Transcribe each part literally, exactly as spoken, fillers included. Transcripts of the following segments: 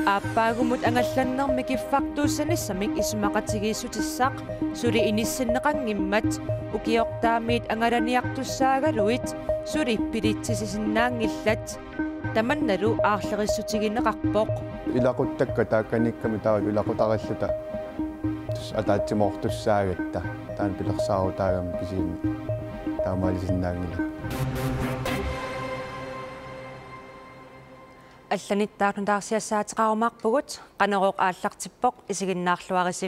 Aappaagumut angallannermi kiffartuussanissamik isumaqatigiissutissaq suli inissinneqanngimmat ukiortaamiit angalaniartussaagaluit suli bilitsisisinnaanngillat. Tamannalu aarlerissutigineqarpoq. Ilaquttakka taakaniikkami taava ilaqutariilluta tassa ataatsimoortussaagatta taanna pilersaarutaagami kisianni taamaalisinnaanngilanga. Allanittaaq nutaarsiassaateqarumaarpugut, Qanorooq aallartippoq, isiginnaarluarisi.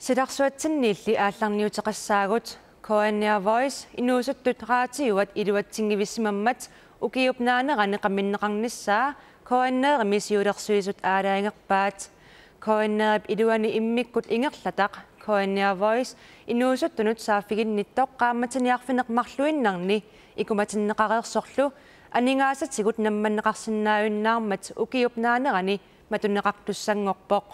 Silarsuatsinniilli aallarniuteqassaagut. K N R Voice inuusuttut raatiuat iluatsinngivissimammat ukiup naanerani qaminneqarnissaa K N R-imi siulersuisut aalajangerpaat. K N R-ip iluani immikkut ingerlataq K N R Voice inuusuttunut saaffiginnittoq qaammatini arfineq-marluinnarni ikumatinneqareersorlu aningaasatigut nammanneqarsinnaajunnaarmat ukiup naanerani matuneqartussanngorpoq.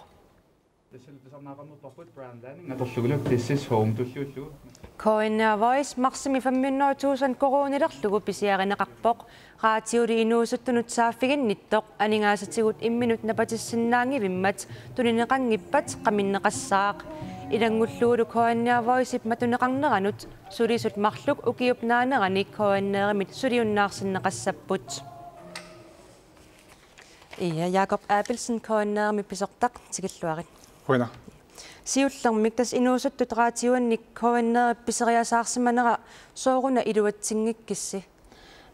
Tassalu tusarnaaqarnerparput brand landing atorlugulu, This is home tulliullugu. K N R Voice marsimi fem hundrede tusind koruunilerlugu pisiarineqarpoq. Raatiuli inuusuttunut saaffiginnittoq aningaasatigut imminut napatissinnaanngivimmat tunineqanngippat qaminneqassaaq. Ilanngullugulu K N R Voice-ip matuneqarneranut sulisut marluk ukiup naanerani K N R-imit suliunnaarsinneqassapput. Ia, Jakob Abelsen, K N R-imi pisortaq, tikilluarit. Qujanaq. Siullermik, tassa inuusuttut raatiuannik K N R-ip piseriasaarsimanera sooruna iluatsinngikkissi?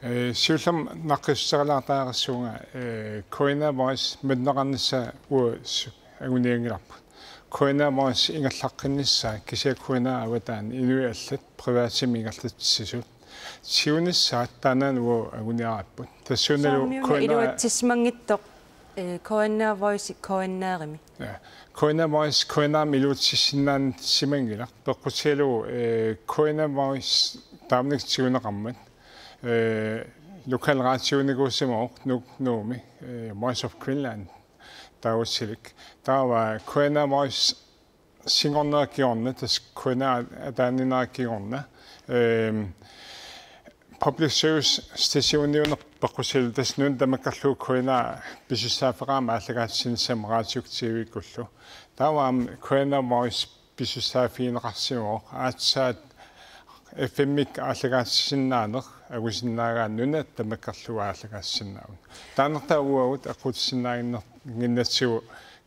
Ee, siullermik naqqissuterilaartariaqassuunga, ee, K N R Voice matuneqarnissaa uagut angunianngilarput. K N R Voice ingerlaqqinnissaa, kisianni K N R avataani inuit allat privatimik ingerlatsisut. Siunissaat taannaana uagut anguniarapput. Tassuunalu Soormiuna K N R iluatsissimanngitsoq, ee, K N R Voice K N R-imi. Ja. K N R Voice K N R-imi iluatsissinnaanngilaq. Peqqutigalugu, ee, K N R Voice taamanikkut tiguneqarmat, ee, lokalraadioinikuusimavoq Nuuk Nuummi, ee, Voice of Greenland, Taagussilik. Taava K N R Voice sinngornera kingorna, tassa K N R ataaninera kingorna. Ehm, public service stationiuneq peqqutigalugu tassa nunat tamakkerlugu K N R pisussaaffeqarami aallakaatitsinissamut, raatiukkut T V-kkullu. Taava aamma K N R Voice pisussaaffigineqarsimavoq, aatsaat F M-ikkut aallakaatisinnaaneq angusinnaagaanni nunat tamakkerlugu aallakaatisinnaavugut. Taannartaa uagut aqqutissinnaaginnarnagu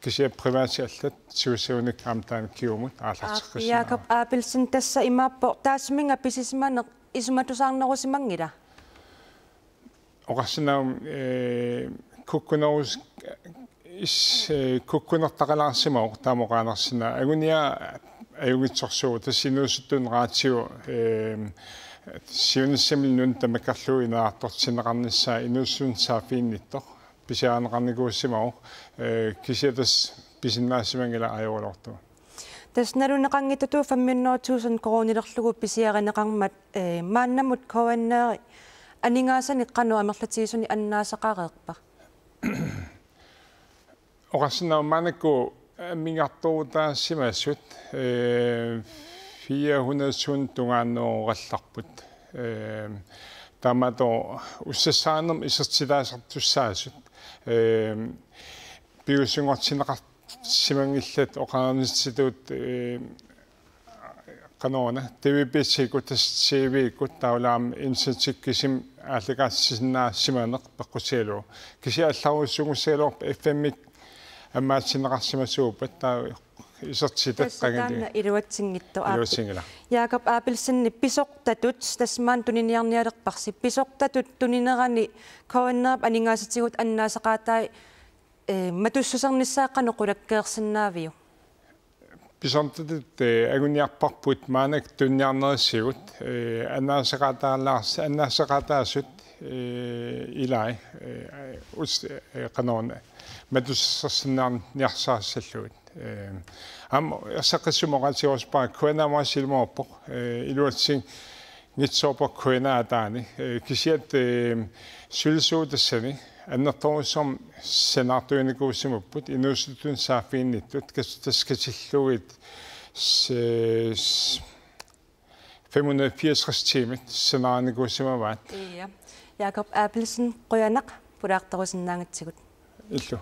kisianni privatit allat tigusagunik aamma taanna kingumut aallarteqqissinnaavoq. Jakob Abelsen, tassa imaappoq taassuminnga pisisimaneq isumatusaarnerusimanngila? Oqarsinnaavunga, ee, kukkunerus-, is-, ee, kukkunertaqalaarsimavoq taama oqaanersinnaa. Anguniagaq ajunngitsorsuuvoq, tassa inuusuttut raatiu, ee, siunissamilu nunat tamakkerlugu ineriartortinneqarnissaa inuusuttunut saaffiginnittoq pisiarineqarnikuusimavoq, ee, kisianni tassa pisinnaasimanngilaq ajoraluartumik. Tassa naluneqanngitsutut fem hundrede tusind koruunilerlugu pisiarineqarmat, ee, maannamut K N R-i aningaasanik qanoq amerlatigisunik annaasaqareerpa? Oqarsinnaavunga maannakkut, ee, ammigartoorutaasimasut, ee, fire hundrede tusind tungaanneerallarput. Ee, taamaattoq ussassaannermut isertitaasartussaasut, ee, piviusunngortinneqar- simanngillat oqarnitsitut, ee, qanoruna, D V B-kkut, tassa T V-kkut, taavalu aamma internettikkut kisimi aallakaatitsisinnaasimaneq peqqutigalugu. Kisianni allarujussuunngisagaluarpat F M-ikkut ammaatinneqarsimasuuppat, taava isertitat. Tassa qangali- taanna iluatsinngitsoq. Aap. Iluatsinngilaq. Jakob Abelsen, pisortatut, tassa maani tuniniarnialerparsi, pisortatut tuninerani K N R-ip aningaasatigut annaasaqaatai ee, matussusernissaa qanoq qulakkeersinnaaviuk? Pisortatut, ee, anguniarparput maannakkut tuniniarnerisigut, ee, annaasaqaataalaars-, annaasaqaataasut, ee, ilai, ee, us-, ee, qanoruna, matussersinnaaniarsarissallugit. Ee, aamma erseqqissumik oqaatigerusuppara K N R Voice ilumoorpoq, ee, iluatsi- nngitsoorpoq K N R ataani, ee, kisianni, ee, sulisuut tassani annertoorujussuarmik sanaartuinikuusimapput inuusuttunut saaffiginnittut, kas-, tassa katillugit s-, s-, fem hundrede fireogtres tiimit sanaarinikuusimavaat. Ia. Jakob Abelsen, qujanaq pulaartorusinnaagatsigut. Illu.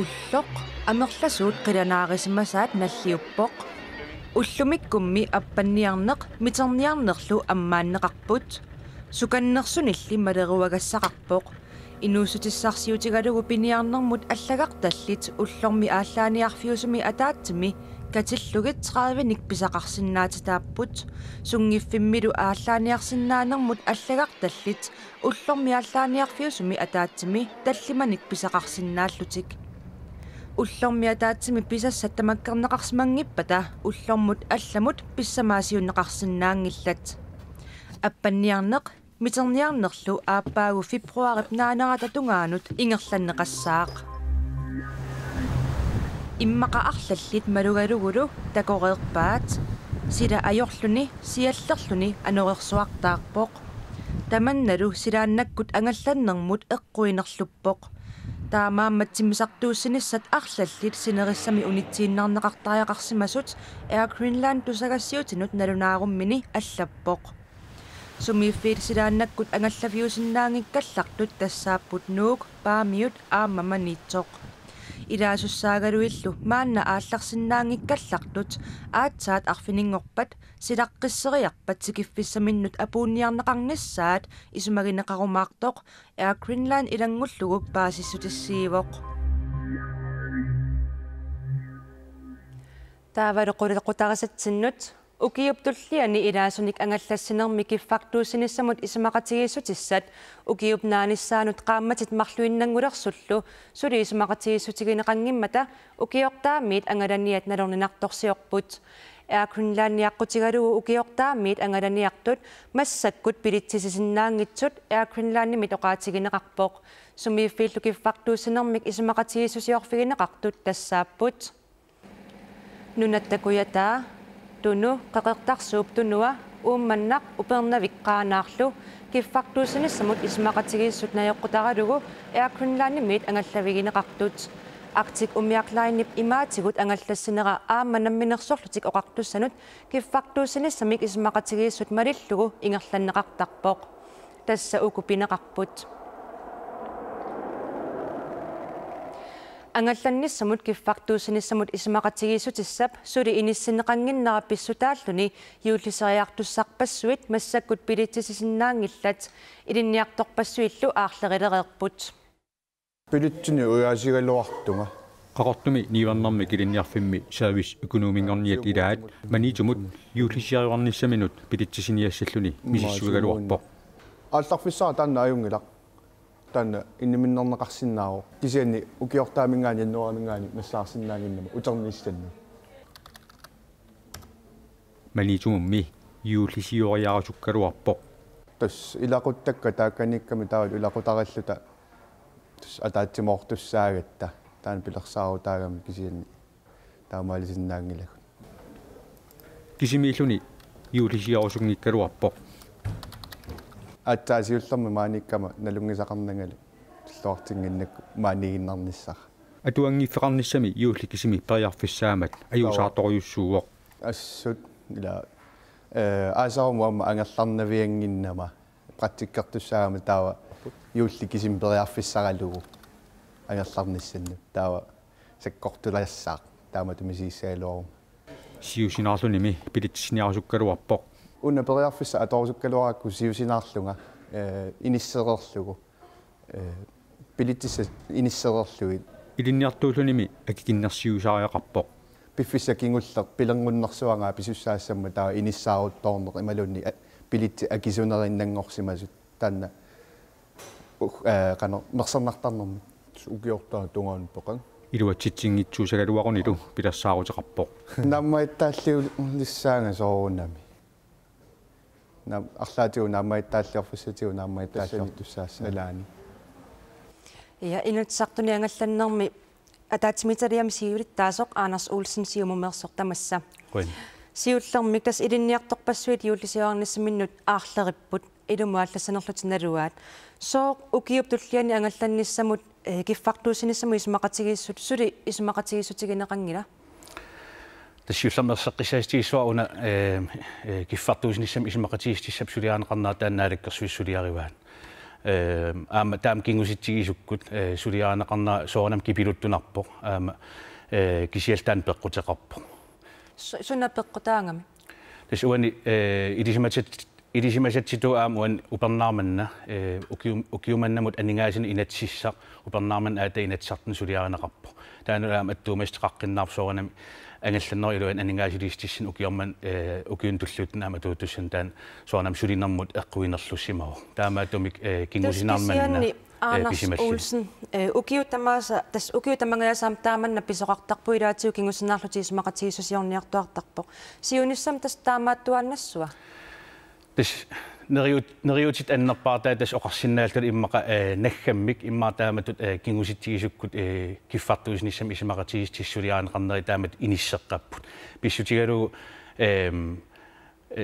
Ulloq amerlasuut qilanaarisimasaat nalliuppoq. Ullumikkummi appanniarneq miterniarnerlu ammaanneqarput. Sukannersunilli maleruagassaqarpoq. Inuussutissarsiutigalugu piniarnermut allagartallit ullormi aallaaniarfiusumi ataatsimi katillugit tredivenik pisaqarsinnaatitaapput. Sunngiffimmilu aallaaniarsinnaanermut allagartallit ullormi aallaaniarfiusumi ataatsimi tallimanik pisaqarsinnaallutik. Ullormi ataatsimi pisassat tamakkerneqarsimanngippata ullormut allamut pissamaasiunneqarsinnaanngillat. Appanniarneq miterniarnerlu aappaagu februarip naanerata tungaanut ingerlanneqassaaq. Immaqa arlallit malugalugulu takoreerpaat. Sila ajorluni siallerluni anorersuartaarpoq. Tamannalu silaannakkut angallannermut eqquinerluppoq. Taamaammat timmisartuussinissat arlallit sinerissami unitsiinnarneqartariaqarsimasut Air Greenland tusagassiutinut nalunaarummini allappoq. Sumiiffiit silaannakkut angallaviusinnaanngikkallartut tassaapput Nuuk, Paamiut aamma Maniitsoq. Ilaasussaagaluillu maanna aallarsinnaanngikkallartut aatsaat arfininngorpat silaqqisseriarpat sikiffissaminnut apuunniarneqarnissaat isumagineqarumaartoq Air Greenland ilanngullugu paasissutissiivoq. Taavalu qulequtarisatsinnut. Ukiup tulliani ilaasunik angallassinermi kiffartuussinissamut isumaqatigiissutissat ukiup naanissaanut qaammatit marluinnanngulersullu suli isumaqatigiissutigineqanngimmata ukiortaamiit angalaniat nalorninartorsiorput. Air Greenlandi aqqutigalugu ukiortaamiit angalaniartut massakkut bilitsisisinnaanngitsut Air Greenlandimit oqaatigineqarpoq. Sumiiffiillu kiffartuussinermik isumaqatigiissusiorfigineqartut tassaapput Nunatta Kujataa, Tunu, Qeqertarsuup Tunua, Uummannaq, Upernavik Qaanaarlu kiffartuussinissamut isumaqatigiissut najoqqutaralugu Air Greenlandimiit angallavigineqartut. Arctic umiarlainip imaatigut angallassinera aamma Namminersorlutik Oqartussanut kiffartuussinissamik isumaqatigiissut malillugu ingerlanneqartarpoq. Tassa uku pineqarput. Angallannissamut kiffartuussinissamut isumaqatigiissutissap suli inissinneqannginnera pissutaalluni juulliseriartussarpassuit massakkut bilitsisisinnaanngillat, ilinniartorpassuillu aarlerilereerput. Billetsinik ujaasigaluartunga. Qaqortumi niuernermi ilinniarfimmi serviceøkonominngorniat ilaat Maniitsumut juullisioriarnissaminut billetsisiniassalluni misissuigaluarpoq. Aallarfissara taanna ajunngilaq. Taanna inniminnerneqarsinnaavoq. Kisianni ukiortaaminngaanniit januaariminngaanniit nassaarsinnaannginnama uternissanni. Maniitsumummi juullisioriarusukkaluarpoq. Tassa ilaquttakka taakkaniikkami taavalu ilaqutarilluta tassa ataatsimoortussaagatta taanna pilersaarutaagami kisianni taamaalisinnaanngilagut. Kisimiilluni juullisioriusunngikkaluarpoq. Aatsaat siullermi maaniikkama nalunngisaqarnangali tulluartinnginnakku maaniiginnarnissara. Atuanngiffeqarnissami juulli kisimi periarfissaammat ajuusaartorujussuuvoq. Assut ila, eh, aasaruma aamma angerlarnaviannginnama praktikkertussaagama taava juulli kisimi periarfissaralugu angerlarnissannut taava sakkortulassaaq taamatut misigisagaluaruma. Siusinaarlunimi billetsisiniarusukkaluarpoq. Una periarfissaq atorusukkaluarakku siusinaarlunga, eh, inissereerlugu. Eh, billetsissat inissereerlugit. Ilinniartuullunimi akikinnersiuisariaqarpoq. Piffissaq kingulleq pilerngunnersuangaa pisussaassammat taava inissaaruttoorneq imaluunniit a-, billetsit akisunerinnanngorsimasut taanna u-, eh, qanoq mersernartarnermik. Ukiortaata tungaanut peqanngilaq. Iluatsitsinngitsuusagaluarunilu pilersaaruteqarpoq. Naammagittaalliulissaanga soorunami. Naam-, arlaatigut naammagittaalliorfissatigut naammagittaalliortussaassaaq. Nalaani. Ja, Inatsisartuni angallannermi ataatsimiititaliami siulittaasoq Anders Olsen Siumumeersoq tamassa. Qujan. Siullermik tassa ilinniartorpassuit juullisioriarnissaminnut aarleripput ilumut aallassanerlutik naluaat. Sooq ukiup tulliani angallannissamut, eh, kiffartuussinissamut isumaqatigiissut suli isumaqatigiissutigineqanngila? Tassa siullermik erseqqissaatigissuara una, eh, eh, kiffartuussinissamut isumaqatigiissutissap suliarineqarnera taanna Naalakkersuisut suliarivaat. Ehm, aamma taama kingusitsigisukku, eh, suliarineqarnera soorunami kipiluttunarpoq. Aamma, eh, kisianni taanna peqquteqarpoq. Su-, suna peqqutaagami? Tassa uani, eh, ilisimasat-, ilisimasatsitut aamma uani upernaaq manna, eh, ukium-, ukiumannamut aningaasanut inatsisissaq upernaaq manna aatsaat Inatsisartuni suliarineqarpoq. Taanna aamma attuumassuteqaqqinnaarpoq soorunami angallannerup iluani aningaasaliissutissanik ukioq manna, eh, ukiuni tulliuttuni aamma atuuttussani taanna soorunami sulinermut eqquinerlussimavoq. Taamaattumik, eh, kingusinnaarneq manna, kisianni eh, Anders pisimassasoq. Olsen, eh, ukiut tamaasa, tassa ukiut tamangajasaat taamanna pisoqartarpoq ilaatigut kingusinaarlutik isumaqatigiissusiorniartuartarpoq. Siunissami tassa taamaattuaannassuua? Tassa neriut-, neriutit annerpaartaat tassa oqarsinnaallutik immaqa, eh, naggammik immaqa taamatut, eh, kingusitsigisukkut, eh, kiffartuussinissamik isumaqatigiissutissat suliarineqarneri taamatut inisseqqapput. Pissutigalugu, ehm,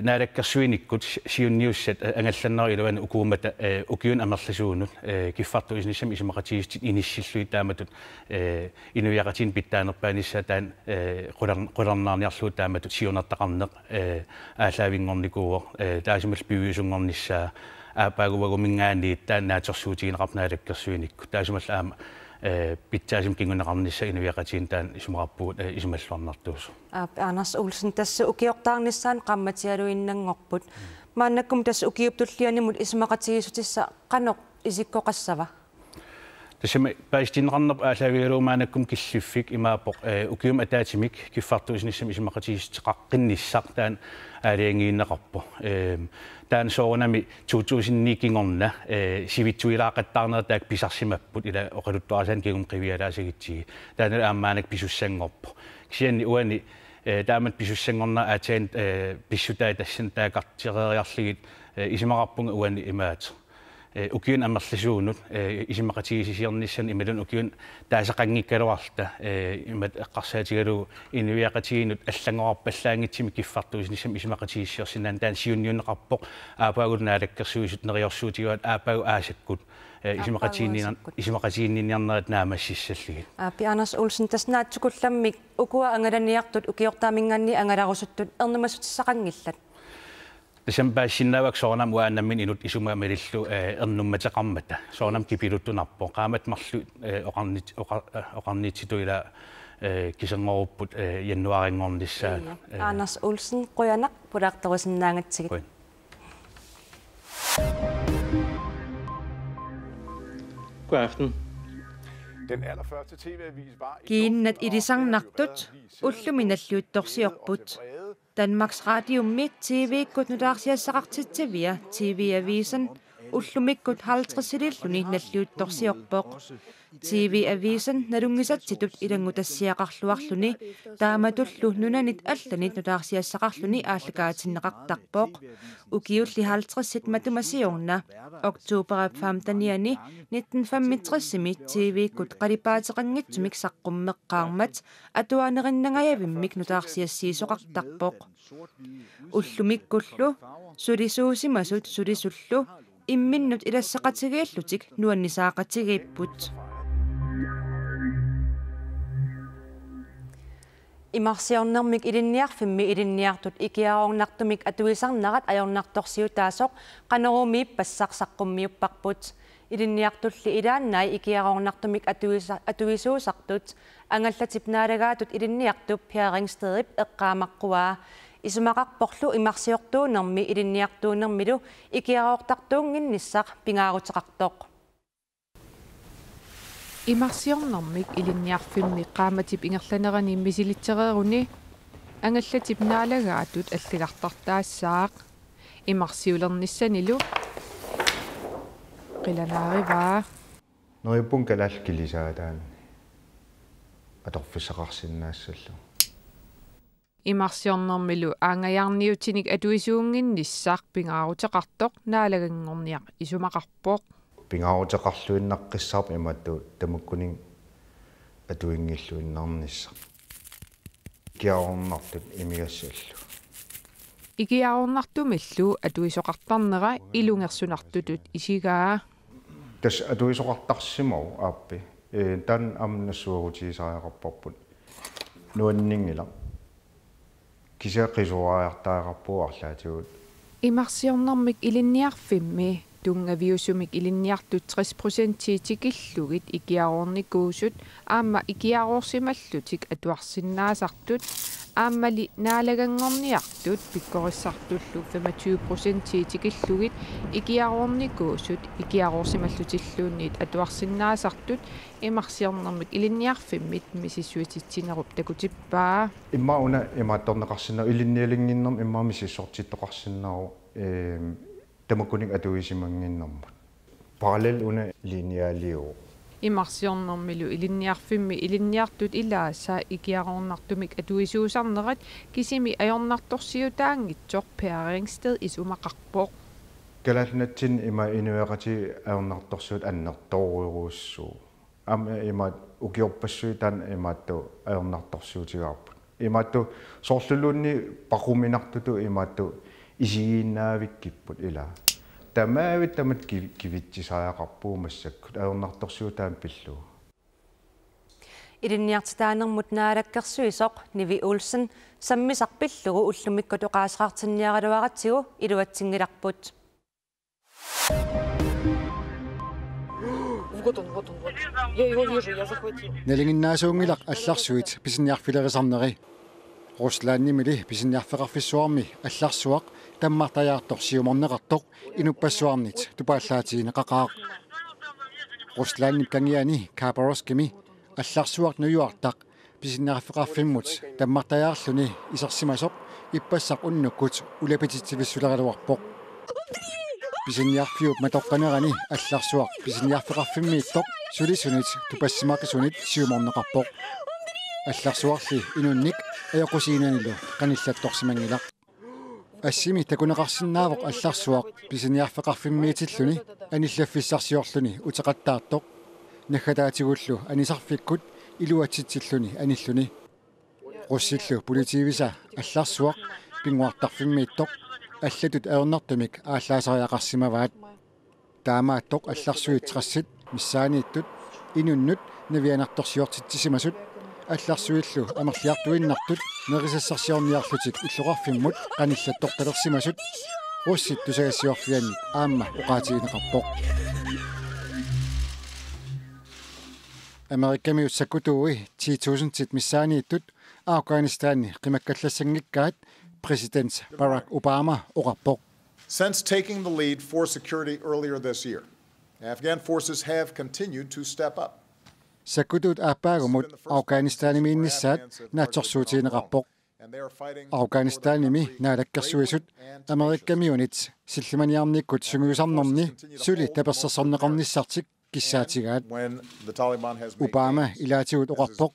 naalakkersuinikkut si-, siunniussat, eh, angallannerup iluani ukuummata, eh, ukiuni amerlasuunut, eh, kiffartuussinissamik isumaqatigiissutit inissillugit taamatut, eh, inuiaqatigiinni pitsaanerpaanissaa taanna, eh, qular-, qularnaarniarlugu taamatut siunertaqarneq, eh, aallaavinngornikuuvoq, eh, taassumalu piviusunngornissaa, aappaaguaguminngaanniit taanna naatsorsuutigineqarpoq naalakkersuinikkut. Taassumalu aamma, eh, pitsaasumik kinguneqarnissaq inuiaqatigiinni taanna isumaqarpugut, eh, isumalluarnartuusoq. Aap, Anders Olsen, tassa ukiortaarnissaanut qaammatialuinnanngorput. Maannakkut tassa ukiup tullianimut isumaqatigiissutissaq qanoq isikkoqassava? Tassami paasitinneqarnerput aallaavigalugu maannakkut killiffik imaappoq, eh, ukiumut ataatsimik kiffartuussinissamik isumaqatigiissuteqaqqinnissaq taanna aalajangiineqarpoq. Ehm, taanna soorunami to tusind ni kingorna, eh, sivitsuilaaqattaarnerat taakku pisarsimapput ila oqaluttuarisaanik kingumut qivialaassagutsigit. Taanna aamma maannakkut pisussanngorpoq. Kisianni uani, eh, taamatut pisussanngornera aatsaat, eh, pissutaat tassani taakkartereeriarlugit, eh, isumaqarpunga uani imaattoq. Eh, ukiuni amerlasuunut, eh, isumaqatigiissutissiornissamut imaluunniit ukiuni taasaqanngikkaluarluta, eh, imatut eqqarsaatigalugu inuiaqatigiinnut allanngorarpallaanngitsumik kiffartuussinissamik isumaqatigiissusiorsinnaaneq taanna siunniunneqarpoq, aappaagullu naalakkersuisut neriorsuutigaat aappaagu aasakkut, eh, aappaagu isumaqatiginninniar-, aasakkut. Isumaqatiginninniarnerit naammassissallugit. Aap, Anders Olsen, tassa naatsukullammik ukua angalaniartut ukiortaaminngaanniit angalarusuttut ernumassutissaqanngillat? Tassami paasisinnaavakka soorunami uanga nammineq inuttut isuma malillugu, eh, ernummateqarmata. Soorunami kipiluttunarpoq. Qaammatit marluk, eh, oqarnit-, oqa-, eh, oqarnitsitut ila, eh, kiserngorupput, eh, januaarinngornissaanut. Ija. Eh. Anders Olsen, qujanaq pulaartorusinnaagatsigit. Qujan. God aften. Den allerførste T V-avis var i Kiinnat ilisarnartut ullumi nalliuttorsiorput. Danmarks Radiumi T V-kkut nutaarsiassaqartitsivia T V-avisen ullumikkut halvtredsililluni nalliuttorsiorpoq. T V-avisen nalunngisatsitut ilanngutassiaqarluarluni taamatullu nunanit allanit nutaarsiassaqarluni aallakaatinneqartarpoq. Ukiulli halvtredsit matuma siorna oktoberip femtenianni nitten femogtresimi T V-kkut qalipaateqanngitsumik saqqummeqqaarmat atuanerinnangajavimmik nutaarsiassiisoqartarpoq. Ullumikkullu sulisuusimasut sulisullu imminnut ilassaqatigiillutik nuannisaaqatigiipput. Imarsiornermik ilinniarfimmi ilinniartut ikiaroornartumik atuisarnerat ajornartorsiutaasoq Qanorumiippassaq saqqummiupparput. Ilinniartulli ilaannai ikiaroornartumik atuisa-, atuisuusartut Angallatip naalagaatut ilinniartup Beringsted-ip eqqaamaqquaa. Isumaqarporlu imarsiortuunermi ilinniartuunermilu ikiaroortartuunnginnissaq pingaaruteqartoq. Imarsiornermik ilinniarfimmi qaammatip ingerlanerani misilitsereeruni Angallatip naalagaatut allagartartaassaaq. Imarsiulernissanilu qilanaarivaa. Neriuppunga kalaallit kilisaataanni atorfissaqarsinnaassallugu. Imarsiornermilu aanngajaarniutinik atuisuunnginnissaq pingaaruteqartoq naalaganngorniaq isumaqarpoq. Pingaaruteqarluinnaqqissaarpoq imatut tamakkuninnga atuinngilluinnarnissaq. Ikiaroornartut imigassallu. Ikiaroornartumillu atuisoqartarnera ilungersunartutut isigaa. Tassa atuisoqartarsimavoq aappi. Ee, taanna aamma nassuerutigisariaqarparput. Nuanninngilaq. Kisianni qisuariartariaqarpugut arlaatigut. Imarsiornermik ilinniarfimmi Tunngaviusumik ilinniartut tres procentii tikillugit ikiaroornikuusut aamma ikiaroorsimallutik atuarsinnaasartut aammali naalaganngorniartut pikkorissartullu femogtyve procentii tikillugit ikiaroornikuusut ikiaroorsimallutilluunniit atuarsinnaasartut imarsiornermik ilinniarfimmit misissuititsinerup takutippaa. Immaqa una imaattorneqarsinnaavoq, ilinnialinnginnermi immaqa misissortittoqarsinnaavoq, eem, tamakkununnga atuisimannginnermut. Parallel una linealiuvoq. Imarsiornermilu ilinniarfimmi ilinniartut ilaasa ikiaroornartumik atuisuusarnerat kisimi ajornartorsiutaanngitsoq Per Ringsted isumaqarpoq. Kalaallit Nunaanni ima inuiaqatigiit ajornartorsiut annertoorujussuuvoq. Aamma imaattoq ukiorpassuit taanna imaattoq ajornartorsiutigaarput. Imaattoq soorluluunniit paquminartutut imaattoq isigiinnaavikkipput ilaa. Tamavimmik tamatta kivi-, kivitsisariaqarpugut massakkut ajornartorsiutaanut pillugu. Ilinniartitaanermut naalakkersuisoq Nivi Olsen sammisaq pillugu ullumikkut oqaaseqartinniaraluaratsigu iluatsinngilarput. Вот он, вот он, вот он. Я его вижу, я захватила. Nalinginnaasuunngilaq allarsuit pisiniarfilerisarneri. Ruslandimili pisiniarfeqarfissuarmi allarsuaq tammartajaartoq siumorneqartoq inuppassuarnit tupaallaatigineqaqaaq. Ruslandip kangiani Khabarovskimi allarsuaq nujuartaq pisiniarfeqarfimmut tammartajaarluni isersimasoq ippassaq unnukkut ulapititsivissuleraluarpoq. Pisiniarfiup matoqqanerani allarsuaq pisiniarfeqarfimmiittoq sulisunit tupassimaqisunit siumorneqarpoq. Allarsuarli inunnik ajoqusiinanilu qanillattorsimanngilaq. Assimi takuneqarsinnaavoq allarsuaq pisiniarfeqarfimmiitilluni anillaffissarsiorluni uteqattaartoq. Naggataatigullu anisarfikkut iluatsitsilluni anilluni. Russillu politiivisa allarsuaq pinnguartarfimmiittoq allatut ajornartumik aallaasariaqarsimavaat. Taamaattoq allarsuit tressit missaaniittut inunnut navianartorsiortitsisimasut allarsuillu amerliartuinnartut nerisassarsiorniarlutik illoqarfimmut qanillattortalersimasut russit tusagassiorfiannik aamma oqaatigineqarpoq. Amerikamiut sakkutuui ti tusindit missaaniittut Afghanistani qimakkallassanngikkaat præsident Barack Obama oqarpoq. Since taking the lead for security earlier this year, Afghan forces have continued to step up. Sakkutuut aappaagumut Afghanistanimiinnissaat naatsorsuutigineqarpoq. Afghanistanimi naalakkersuisut Amerikamiunit sillimaniarnikkut sungiusarnerni suli tapersersorneqarnissartik kissaatigaat. Obama ilaatigut oqarpoq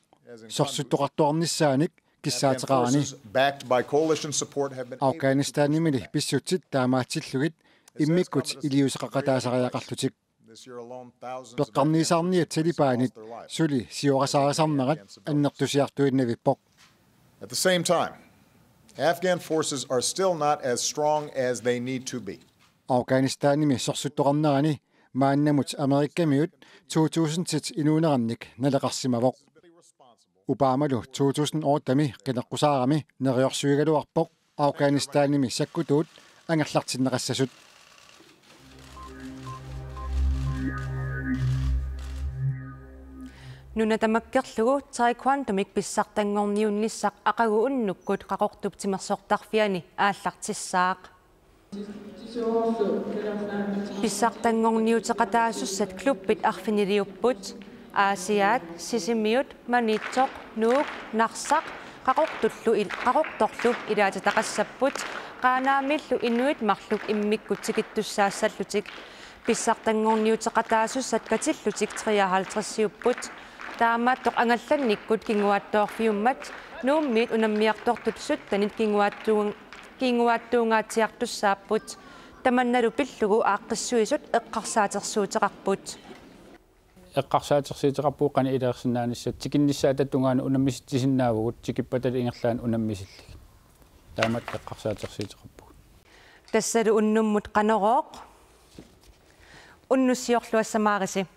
sorsuttoqartuarnissaanik kissaateqarani. Afghanistanimili pissutsit taamaatsillugit immikkut iliuuseqaqataasariaqarlutik. Peqqarniisaarniat Talibanit suli siorasarisarnerat annertusiartuinnavippoq. At the same time, Afghan forces are still not as strong as they need to be. Afghanistanimi sorsuttoqarnerani maannamut Amerikamiut to tusindit inuunerannik naleqarsimavoq. Obamalu to tusind ottemi qineqqusaarami neriorsuigaluarpoq Afghanistanimi sakkutuut angerlartinneqassasut. Nuna tamakkerlugu taekwondomik pissartanngorniunnissaq aqagu unnukkut Qaqortup timersortarfiani aallartissaaq. Pissartanngorniuteqataasussat klubbit arfiniliupput. Aasiaat, Sisimiut, Maniitsoq, Nuuk, Narsaq, Qaqortullu il-, Qaqortorlu ilaatitaqassapput, Qaanaamiillu inuit marluk immikkut tikittussaassallutik. Pissartanngorniuteqataasussat katillutik treoghalvtredsiupput. Taamaattoq angallannikkut kinguaattoorfiummat Nuummiit unammiartortut syttenit kinguaattuun-, kinguaattuungaatsiartussaapput. Tamannalu pillugu aaqqissuisut eqqarsaatersuuteqarput. Eqqarsaatersuuteqarpugut qanoq ileersinnaanissat, tikinnissaata tungaanut unammisitsisinnaavagut, tikippatalu ingerlaannaq unammisillugit. Taamatut eqqarsaatersuuteqarpugut. Tassalu unnummut Qanorooq. Unnussiorluassamaarisi.